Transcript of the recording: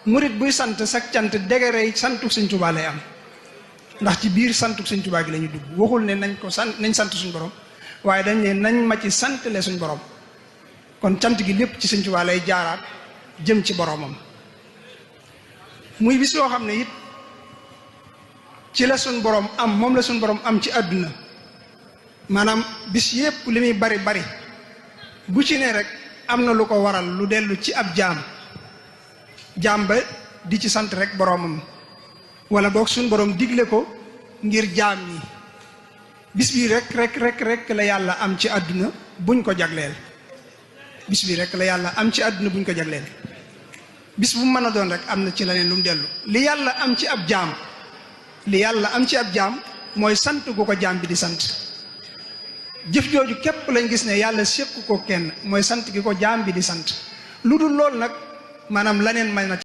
murit buy sant sak cant degere santu Sëñ Tuubaa lay am ndax ci biir santu Sëñ Tuubaa gi la ñu dugg waxul ne nañ sant suñu borom waaye dañ ne nañ ma ci santale suñu borom kon cant gi lépp ci Sëñ Tuubaa lay jaaraat jëm ci boromam muy bis yoo xam ne it ci la suñ borom am moom la suñ borom am ci àdduna maanaam bis yépp li muy bari bari bu ci ne rek am na lu ko waral lu dellu ci ab jaam ba di ci sant rek boromam wala boog suñ borom digle ko ngir jaam ñi bis bi rek la yàlla am ci àdduna buñ ko jagleel bis bi rek la yàlla am ci àdduna buñ ko jagleel bis bu mën a doon rek am na ci leneen lu mu dellu li yàlla am ci ab jaam mooy sant gu ko jaam bi di sant jëf jooju képp lañ gis ne yàlla séq ko kenn mooy sant gi ko jaam bi di sant lu dul loolu nag maanaam leneen may na